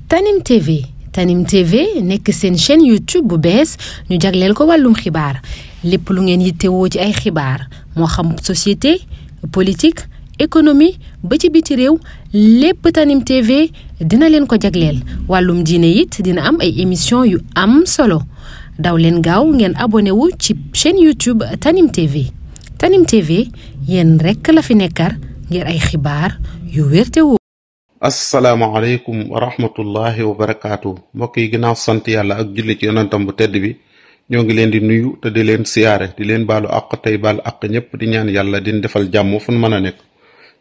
Tanim TV Tanim TV nekk seen chaîne YouTube bu bees ñu jagleel ko wàllum xibaar lépp lu ngeen yittewoo ci ay xibaar moo xam société politique économie ba ci biti réew lépp Tanim TV dina leen ko jagleel wàllum diine it dina am ay émission yu am solo daw leen gaaw ngeen abonné wu ci chaîne YouTube Tanim TV Tanim TV yéen rekk la fi nekkar ngir ay xibaar yu wér te wóor. asalaamaaleykum wa rahmatullahi wa barakaatu mbokk yi ginnaaw sant yàlla ak julli ci yonentam bu tedd bi ñoo ngi leen di nuyu te di leen siyaare di leen baalu àq tey baal àq ñëpp di ñaan yàlla di defal jàmm fu nu mën a nekk.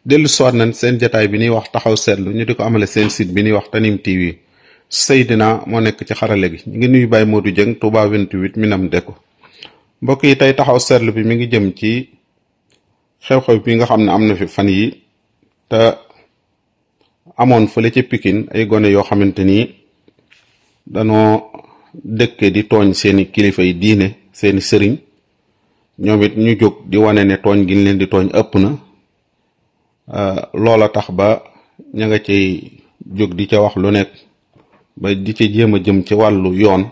dellu soot nañ seen jataay bi ñuy wax taxaw seetlu ñu di ko amale seen site bi ñuy wax Tanim TV Seydina moo nekk ci xarale gi ñu ngi nuyu Baye Modou Dieng Touba 28 Minam Deko. mbokk yi tey taxaw seetlu bi mi ngi jëm ci xew-xew bi nga xam ne am na fi fan yi te amoon fële ci Pikine ay gone yoo xamante ni danoo dëkke di tooñ seeni kilifa yi diine seeni sëriñ ñoom it ñu jóg di wane ne tooñ gi ñu leen di tooñ ëpp na loola tax ba ña nga cay jóg di ca wax lu nekk ba di ca jéem a jëm ci wàllu yoon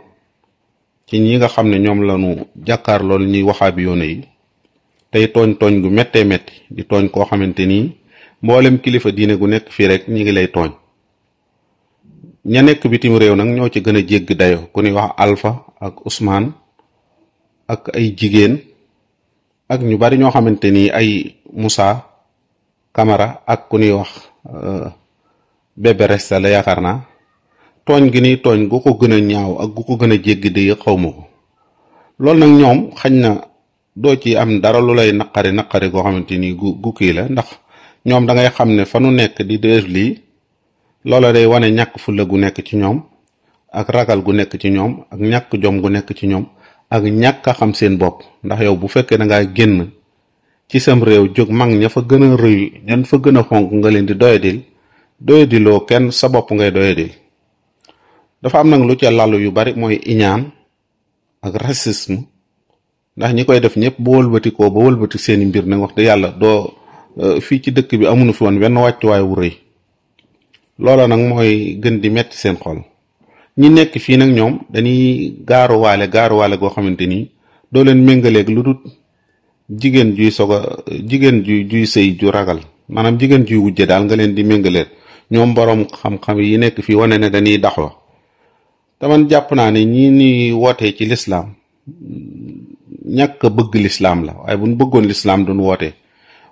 ci ñi nga xam ne ñoom lañu jàkkaar lool ñuy waxaabi yoone yi tey tooñ gu méttee métti di tooñ koo xamante ni mboolem kilifa diine gu nekk fii rek ñi ngi lay tooñ ña nekk bitim réew nag ñoo ci gën a jégg dayo ku ñuy wax Alpha ak Ousmane ak ay jigéen ak ñu bari ñoo xamante ni ay Moussa Camara ak ku ñuy wax Bébé Resta la yaakaar naa tooñ gi ni tooñ gu ko gën a ñaaw ak gu ko gën a jégg day xawma ko loolu nag ñoom xañ na doo ci am dara lu lay naqari goo xamante ni gu kii la ndax ñoom da ngay xam ne fa nu nekk di def lii loola day wane ñàkk fulla gu nekk ci ñoom ak ragal gu nekk ci ñoom ak ñàkk jom gu nekk ci ñoom ak ñàkk a xam seen bopp ndax yow bu fekkee da ngaa génn ci sam réew jóg mag ña fa gën a rëy ñan fa gën a xonk nga leen di doyadiloo kenn sa bopp ngay doyadil dafa am nag lu ca lalu yu bari mooy iñaan ak racisme ndax ñi koy def ñëpp ba wëlbatikoo ba wëlbati seeni mbir nag wax dëgg yàlla doo fii ci dëkk bi amuñu fi woon wenn wàccuwaay wu rëy loola nag mooy gën di metti seen xol ñi nekk fii nag ñoom dañuy gaaruwaale goo xamante ni doo leen méngaleeg lu dul jigéen juy sëy ju ragal maanaam jigéen juy wujje daal nga leen di méngaleeg ñoom boroom xam-xam yi nekk fii wane ne dañuy daxoo te man jàpp naa ne ñii ni wootee ci lislaam ñàkk bëgg lislaam la waaye buñ bëggoon lislaam duñ wootee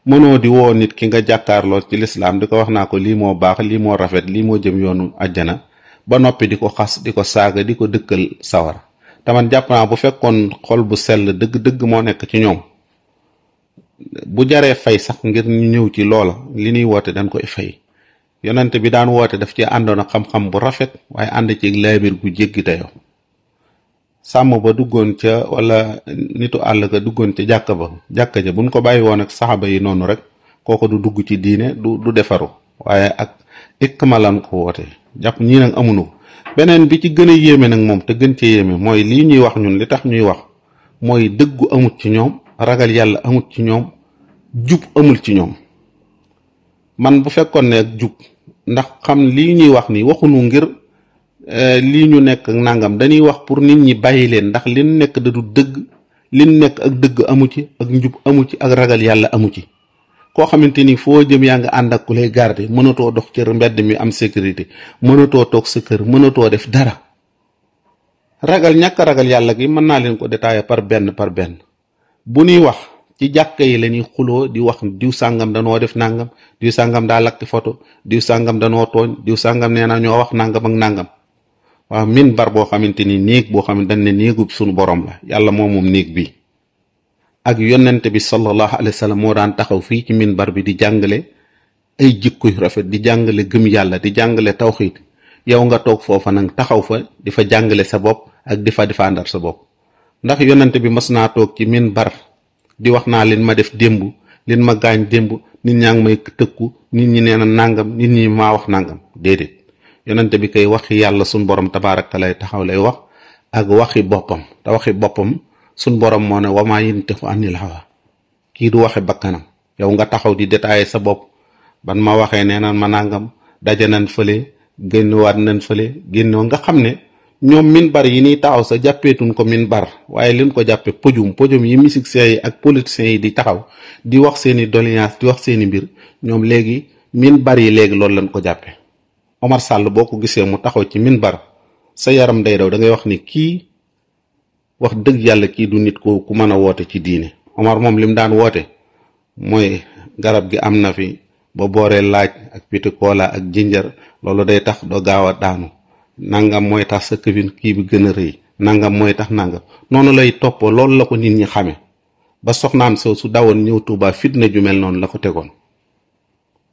mënoo di woo nit ki nga jàkkaarloo ci lislaam di ko wax naa ko lii moo baax lii moo rafet lii moo jëm yoonu àjjana ba noppi di ko xas di ko saaga di ko dëkkal sawar te man jàpp naa bu fekkoon xol bu sell dëgg-dëgg moo nekk ci ñoom bu jaree fay sax ngir ñu ñëw ci loola li ñuy woote dañ koy fay yonent bi daan woote daf ci àndoon ak xam-xam bu rafet waaye ànd ci laabir gu jéggi dayoo sàmm ba duggoon ca wala nitu àll ga duggoon ca jàkka ja buñ ko bàyyi woon ak saxaba yi noonu rek kooko du dugg ci diine du defaru waaye ak ikma lan ko woote jàpp ñii nag amuñu beneen bi ci gën a yéeme nag moom te gën ci yéeme mooy lii ñuy wax ñun li tax ñuy wax mooy dëggu amut ci ñoom ragal yàlla amut ci ñoom jub amul ci ñoom man bu fekkoon ne ak jub ndax xam lii ñuy wax ni waxuñu ngir lii ñu nekk ak nangam dañuy wax pour nit ñi bàyyi leen ndax li nekk da du dëgg li nekk ak dëgg amu ci ak njub amu ci ak ragal yàlla amu ci koo xamante ni foo jëm yaa nga ànd ak ku lay garder mënatoo dox ci mbedd mi am sécurité mënatoo toog sa kër mënatoo def dara ñàkk ragal yàlla gi mën naa leen ko détailler par benn bu ñuy wax ci jàkka yi la ñuy xuloo di wax diw sàngam danoo def nangam diw sàngam daa lakk photo diw sàngam danoo tooñ diw sàngam nee na ñoo wax nangam ak nangam waaw minbar boo xamante ni néeg boo xam ne dañ ne néegub suñu borom la yàlla moom néeg bi ak yonent bi sallallahu alayhi wa sallam moo daan taxaw fii ci minbar bi di jàngale ay jikko yu rafet di jàngale gëm yàlla di jàngale tawxiid yow nga toog foofa nag taxaw fa di fa jàngale sa bopp ak di fa àndal sa bopp ndax yonent bi mas naa toog ci minbar di wax naa leen ma def démb leen ma gaañ démb nit ñaa ngi may tëkku nit ñi nee na nangam nit ñi maa wax nangam déedéet yonente bi kay waxi yàlla suñ borom tabaaraka lay taxaw lay wax ak waxi boppam te waxi boppam suñ borom moo ne wamaa yantiqu anil hawa kii du waxe bakkanam yow nga taxaw di détailler sa bopp ban ma waxee nee na ma nangam daje nañ fële génnewaat nañ fële génnewa nga xam ne ñoom minbar yi nii taxaw sa jàppeetuñ ko minbar waaye liñ ko jàppe podium yi musiciens yi ak politiciens yi di taxaw di wax seeni doléance di wax seeni mbir ñoom léegi minbar yi léegi loolu lañ ko jàppe Omar Sall boo ko gisee mu taxaw ci minbar sa yaram day daw da ngay wax ni kii wax dëgg yàlla kii du nit ku mën a woote ci diine Omar moom lim daan woote mooy garab gi am na fi ba booree laaj ak piti koola ak jinjar loolu day tax doo gaaw a daanu nangam mooy tax sa këfin kii bi gën a rëy nangam mooy tax nangam noonu lay toppoo loolu la ko nit ñi xame ba soxnaam soo su dawoon ñëw Tuubaa fitna ju mel noonu la ko tegoon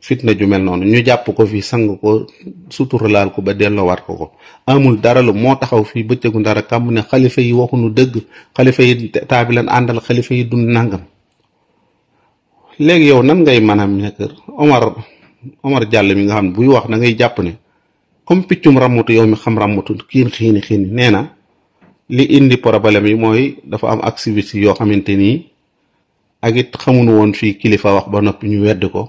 fitna ju mel noonu ñu jàpp ko fi sang ko suturalaal ko ba delloowaat ko amul dara lu moo taxaw fii bëccëgu dara kàmm ne xalifa yi waxuñu dëgg xalifa yi taabi leen àndal xalifa yi dund nangam léegi yow nan ngay maanaam nekk Omar Diallo mi nga xam ne buy wax da ngay jàpp ne comme piccum rammutu yow mi xam rammutu xiini nee na li indi problème yi mooy dafa am activité yoo xamante nii ak it xamuñu woon fii kilifa wax ba noppi ñu wedd ko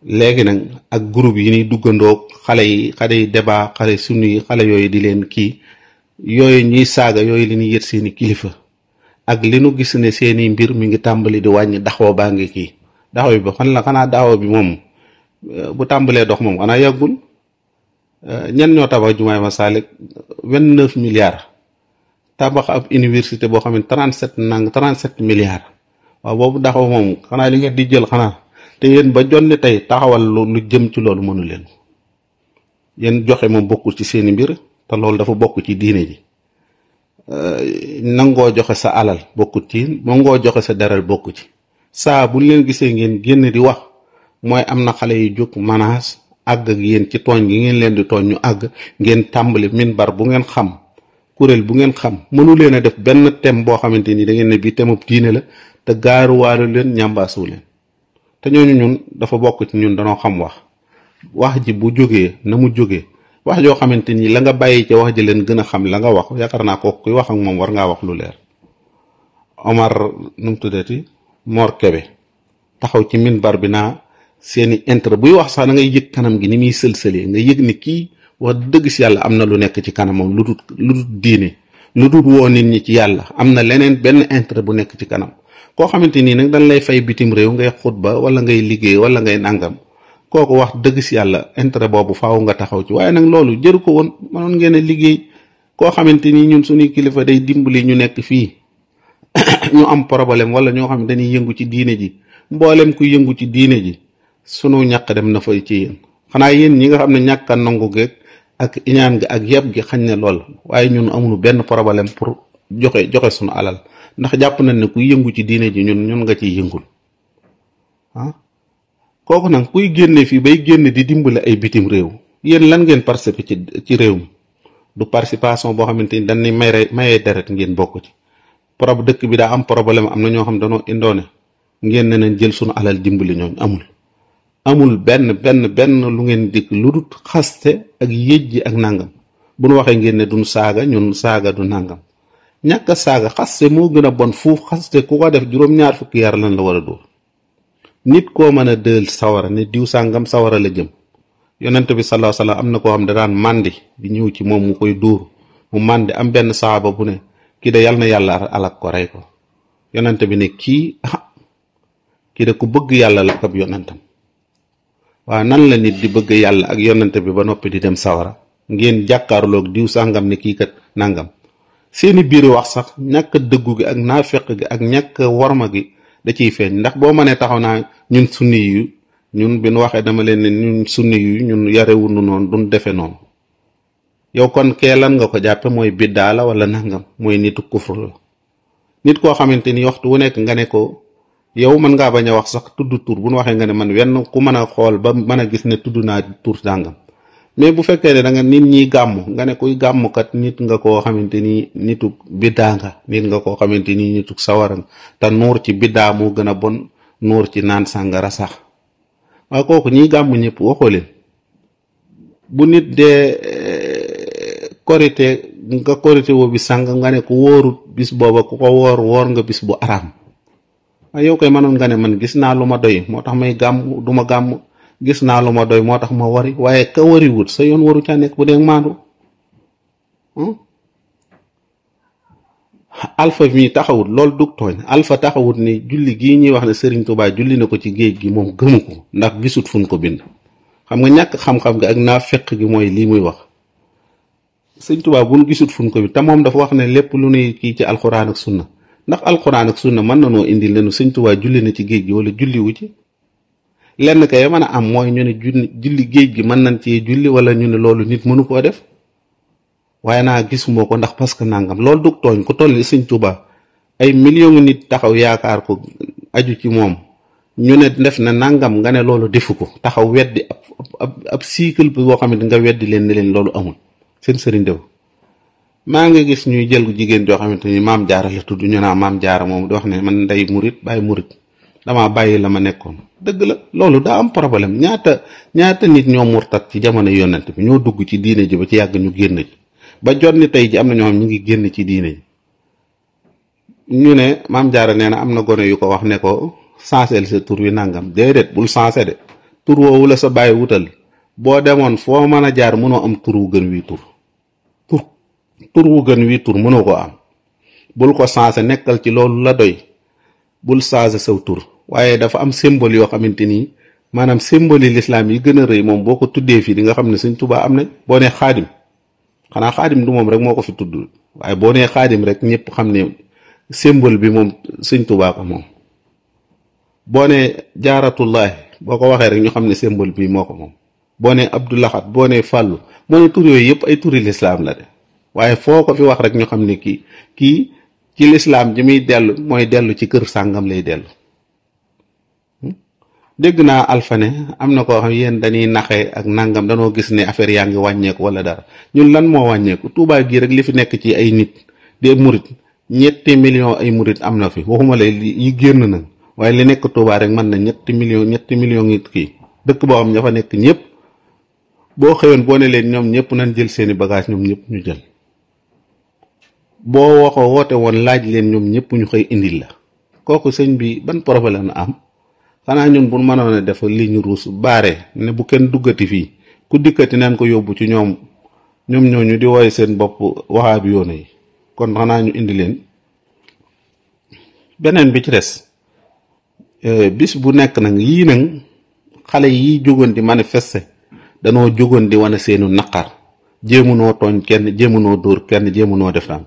léegi nag ak groupe yi ni duggandoo xale yi débat xale sunni yi xale yooyu di leen kii yooyu ñuy saaga yooyu li ñuy yët seeni kilifa ak li nu gis ne seeni mbir mi ngi tàmbali di wàññi daxoo baa ngi kii daxoo bi ba fan la xanaa daxoo bi moom bu tàmbalee dox moom xanaa yàggul ñen ñoo tabax jumaay Masalik 29 milliards tabax ab université boo xam ne 37 milliards waaw boobu daxoo moom xanaa li ngeen di jël xanaa te yéen ba jonni tey taxawal lu jëm ci loolu mënu leen yéen joxe moom bokkul ci seeni mbir te loolu dafa bokk ci diine ji nangoo joxe sa alal bokkut ci nangoo joxe sa deral bokku ci saa bu leen gisee ngeen génn di wax mooy am na xale yu jóg menace àgg ak yéen ci tooñ gi ngeen leen di tooñ ñu àgg ngeen tàmbali minbar bu ngeen xam kuréel bu ngeen xam mënu leen a def benn thème boo xamante ni da ngeen ne bii thème diine la te gaaruwaalu leen ñàmbaasu leen te ñooñu ñun dafa bokk ci ñun danoo xam wax ji bu jógee na mu jógee wax joo xamante ni la nga bàyyi ca wax ji leen gën a xam la nga wax yaakaar naa ko kuy wax ak moom war ngaa wax lu leer Omar nu mu tuddati Mor Kebe taxaw ci minbar bi naa seeni intérêt buy wax sax da ngay yëg kanam gi ni muy sëlsëlee nga yëg ni kii wax dëgg si yàlla am na lu nekk ci kanamam lu dul diine lu dul woo nit ñi ci yàlla am na leneen benn intérêt bu nekk ci kanam koo xamante nii nag dañ lay fay bitim réew ngay xutba wala ngay liggéey wala ngay nàngam kooku wax dëgg si yàlla intérêt boobu faaw nga taxaw ci waaye nag loolu jëru ko woon mënoon ngeen a liggéey koo xamante ni ñun suñuy kilifa day dimbali ñu nekk fii ñu am problème wala ñoo xam ne dañuy yëngu ci diine ji mboolem ku yëngu ci diine ji sunu ñàkk dem na fa ci yéen xanaa yéen ñi nga xam ne ñàkk a nangu geeg ak iñaan gi ak yeb gi xañ ne lool waaye ñun amuñu benn problème pour joxe sunu alal ndax jàpp nañ ne kuy yëngu ci diine ji ñun nga ciy yëngul kooku nag kuy génne fii bay génn di dimbale ay bitim réew yéen lan ngeen participer ci réew mi du participation boo xamante ni dañ ni mayee deret ngeen bokk ci dëkk bi daa am problème am na ñoo xam danoo indoone ngeen ne nañ jël sunu alal dimbali ñooñ amul benn lu ngeen dikk lu dul xaste ak yëjji ak nangam bu nu waxee ngeen ne duñ saaga ñun saaga du nangam ñàkk a saaga xaste moo gën a bon fuuf xaste ku ko def juróom-ñaar fukki yar lan la war a dóor nit koo mën a dël sawara ne diw sàngam sawara la jëm yonent bi sallallahu alayhi wasallam am na koo xam ne da daan màndi di ñëw ci moom mu koy dóor mu màndi am benn saaba bu ne kii de yal na yàlla alak ko rey ko yonent bi ne kii de ku bëgg yàlla la ak yonentam waaw nan la nit di bëgg yàlla ak yonent bi ba noppi di dem sawara ngeen jàkkaarloog diw sàngam ne kii kat nangam seeni biir wax sax ñàkk dëggu gi ak naafeq gi ak ñàkk worma gi da ciy feeñ ndax boo mënee taxaw naa ñun sunni yu ñun bi nu waxee dama leen ne ñun sunni yu ñun yarewunu noonu duñ defe noonu yow kon kee lan nga ko jàppe mooy biddaa la wala nangam mooy nitu kufur la nit koo xamante ni waxtu wu nekk nga ne ko yow mën ngaa bañ a wax sax tudd tur bu nu waxee nga ne man wenn ku mën a xool ba mën a gis ne tudd naa tur sàngam mais bu fekkee ne da nga nit ñi gàmm nga ne kuy gàmmkat nit nga koo xamante ni nitu biddaa nga nit nga koo xamante ni nitu sawara nga te nuur ci biddaa moo gën a bon nuur ci naan sàngara sax waaye kooku ñiy gàmm ñëpp waxoo leen bu nit dee korité nga korité woo bi sàng nga ne ku wóorut bis booba ku ko woor nga bis bu araam waaye yow koy mënoon nga ne man gis naa lu ma doy moo tax may gàmm duma gàmm gis naa lu ma doy moo tax ma wari waaye ka wariwut sa yoon waru ca nekk bu dee maandu. Alpha mi taxawut loolu dug tooñ. Alpha taxawut ni julli gii ñuy wax ne Serigne Touba julli na ko ci géej gi moom gëmu ko ndax gisut fuñ ko bind. xam nga ñàkk xam-xam gi ak naa fekk gi mooy lii muy wax. Serigne Touba buñ gisut fuñ ko bind te moom dafa wax ne lépp lu nuy kii ci alxuraan ak sunna ndax alxuraan ak sunna mën na noo indi lenu Serigne Touba julli na ci géej gi wala julliwu ci. lenn kay mën a am mooy ñu ne julli géej gi mën nañ ci julli wala ñu ne loolu nit mënu koo def. waaye naa gisuma ko ndax parce que nangam loolu dug tooñ ku toll ni Sëñ Tuubaa ay millions nit taxaw yaakaar ko aju ci moom ñu ne def na nangam nga ne loolu defu ko taxaw weddi ab cycle bi boo xamante nga weddi leen ne leen loolu amul seen sëriñ dew maa ngi gis ñuy jël jigéen joo xamante ni maam jaara la tudd ñu naa maam jaara moom di wax ne man ndey murit bàyyi murit damaa bàyyi la ma nekkoon dëgg la loolu daa am problème ñaata nit ñoo murtat ci jamono yonent bi ñoo dugg ci diine ji ba ci yàgg ñu génn ci ba jot ni tey ji am na ñoo xam ñu ngi génn ci diine ji ñu ne maam jaara nee na am na gone yu ko wax ne ko sanseel sa tur wi nangam déedéet bul sansé de tur woowu la sa bàyyi wutal boo demoon foo mën a jaar mënoo am tur wu gën wi tur wu gën wi tur mënoo ko am bul ko sansé nekkal ci loolu la doy bul sansé saw tur waaye dafa am symbole yoo xamante ni maanaam symbole yi lislaam yi gën a rëy moom boo ko tuddee fii di nga xam ne Sëñ Tuubaa am nañ boo nee xaadim xanaa xaadim du moom rek moo ko fi tudd waaye boo nee xaadim rek ñëpp xam ne symbole bi moom Sëñ Tuubaa ko moom boo nee jaaratullahi boo ko waxee rek ñu xam ne symbole bi moo ko moom boo nee abdulaxat boo nee fàllu moo ne tur yooyu yëpp ay turi lislaam la de waaye foo ko fi wax rek ñu xam ne kii ci lislaam ji muy dellu mooy dellu ci kër sàngam lay dellu. dégg naa Alpha ne am na koo xam yéen dañuy naxee ak nangam danoo gis ne affaire yaa ngi wàññeeku wala dara ñun lan moo wàññeeku Touba gii rek li fi nekk ci ay nit des murit 7 millions ay murit am na fi waxuma la yi génn na waaye li nekk Touba rek mën na 7 millions nit kii dëkk boo xam ña fa nekk ñëpp boo xëyoon boo ne leen ñoom ñëpp nañ jël seeni bagage ñoom ñëpp ñu jël boo waxoo woote woon laaj leen ñoom ñëpp ñu xëy indil la kooku sëñ bi ban problème na am. xanaa ñun bu mënoon a def ligne rouge baare ne bu kenn duggati fii ku dikkati neen ko yóbbu ci ñoom ñooñu di woy seen bopp waxaabi yoon yi kon xanaa ñu indi leen. beneen bi ci des bis bu nekk nag yii nag xale yi jógoon di manifester danoo jógoon di wane seenu naqar jéemunoo tooñ kenn jéemunoo dóor kenn jéemunoo def daan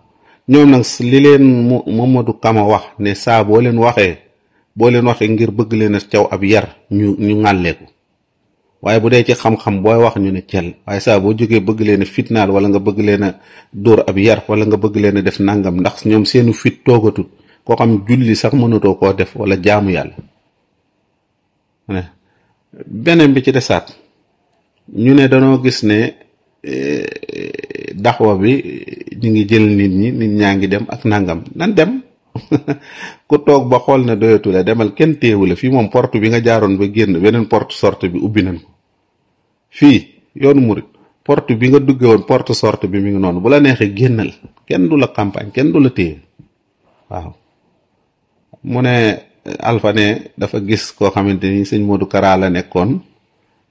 ñoom nag li leen Mamadou Kama wax ne saa boo leen waxee ngir bëgg leen a caw ab yar ñu ŋàlleeku waaye bu dee ci xam-xam booy wax ñu ne cel waaye saa boo jógee bëgg leen a fitnaal wala nga bëgg leen a dóor ab yar wala nga bëgg leen a def nangam ndax ñoom seenu fit toogatut koo xam julli sax mënatoo koo def wala jaamu yàlla. beneen bi ci desaat ñu ne danoo gis ne daxwa bi ñu ngi jël nit ñaa ngi dem ak nangam nan dem. ku toog ba xool ne doyatu la demal kenn téewu la fii moom porte bi nga jaaroon ba génn beneen porte sorte bi ubbi nañ ko fii yoonu murit porte bi nga dugge woon porte sorte bi mi ngi noonu bu la neexee génnal kenn du la campagne kenn du la téye waaw. mu ne Alpha ne dafa gis koo xamante ni sëñ Modou Kara la nekkoon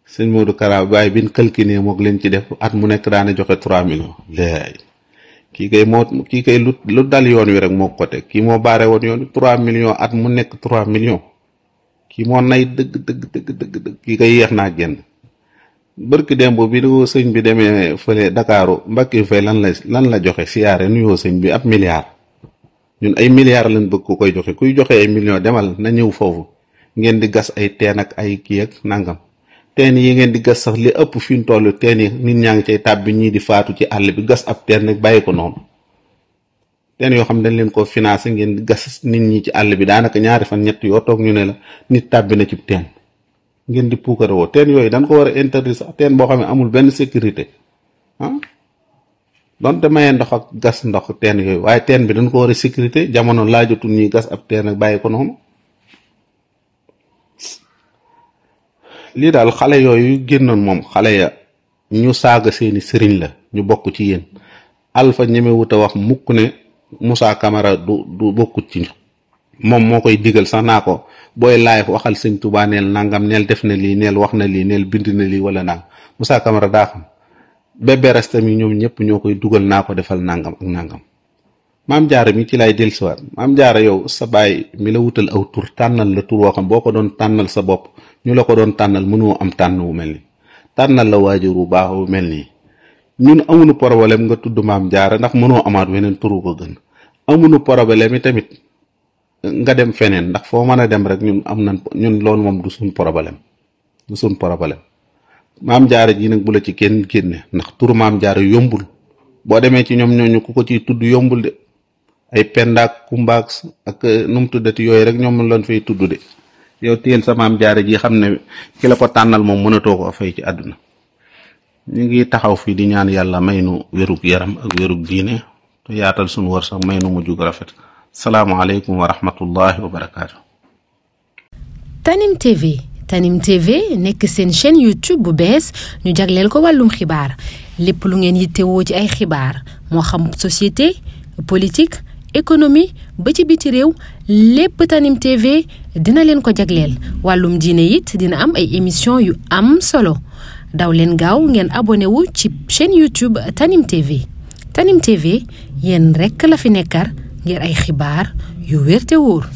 sëñ Modou Kara bàyyi bin këlkinee moog leen ci def at mu nekk daana joxe 3 millions léegi kii kay lu dal yoon wi rek moo ko teg kii moo baare woon yoon wi 3 millions at mu nekk 3 millions kii moo nay dëgg kii kay yeex naa génn bërki démb bi du sëñ bi demee fële Dakaaru Mbàkke fay lan la joxe siyaare nuyoo sëñ bi ab milliard ñun ay milliards lañ bëgg ku koy joxe kuy joxe ay millions demal na ñëw foofu ngeen di gas ay teen ak ay kii ak nangam teen yi ngeen di gas sax li ëpp fi mu toll teen yi nit ñaa ngi cay tàbbi ñii di faatu ci àll bi gas ab teen nag bàyyi ko noonu teen yoo xam dañ leen ko financé ngeen di gas nit ñi ci àll bi daanaka ñaari fan ñett yoo toog ñu ne la nit tàbbi na ci teen ngeen di puukare woo teen yooyu dañ ko war a interdire sax teen boo xam ne amul benn sécurité donte mayee ndox ak gas ndox teen yooyu waaye teen bi dañ ko war a sécurité jamono laajatul ñuy gas ab teen ak bàyyi ko noonu. lii daal xale yooyu génnoon moom xale ya ñu saaga seeni sëriñ la ñu bokk ci yéen Alpha ñemewut a wax mukk ne Moussa Camara du bokkut ci moom moo koy digal sax naa ko booy live waxal sëñ Tuubaa neel nangam neel def na lii neel wax na lii neel bind na lii wala nangam Moussa Camara daa xam bébé rasta mi ñoom ñëpp ñoo koy dugal naa ko defal nangam ak nangam. maam jaara mi ci lay dellusiwaat maam jaara yow sa baay mi la wutal aw tur tànnal la tur woo xam boo ko doon tànnal sa bopp ñu la ko doon tànnal mënoo am tànn wu mel ni tànnal la waajur wu baax wu mel nii ñun amuñu problème nga tudd maam jaara ndax mënoo amaat weneen turu ko gën amuñu problème yi tamit nga dem feneen ndax foo mën a dem rek ñun am nañ ñun loolu moom du suñ problème maam jaara ji nag bu la ci kenn génne ndax turu maam jaara yombul boo demee ci ñoom ñooñu ku ko ciy tudd yombul de ay pendaak kumbaak ak nu mu tuddati yooyu rek ñoom lañ fay tudd de yow téyel sa maam jaara ji xam ne ki la ko tànnal moom mënatoo ko fay ci àdduna. ñu ngi taxaw fii di ñaan yàlla may nu wérug yaram ak wérug diine te yaatal sunu wër sax may nu mujj gu rafet salaamaaleykum wa rahmatullahi wa barakaatu. Tanim TV nekk seen chaîne YouTube bu bees ñu jagleel ko wàllum xibaar lépp lu ngeen yittewoo ci ay xibaar moo xam société politique économie ba ci biti réew lépp Tanim TV dina leen ko jagleel wàllum diine it dina am ay émission yu am solo daw leen gaaw ngeen abonné wu ci chaîne YouTube Tanim TV yéen rekk la fi nekkar ngir ay xibaar yu wér te wóor.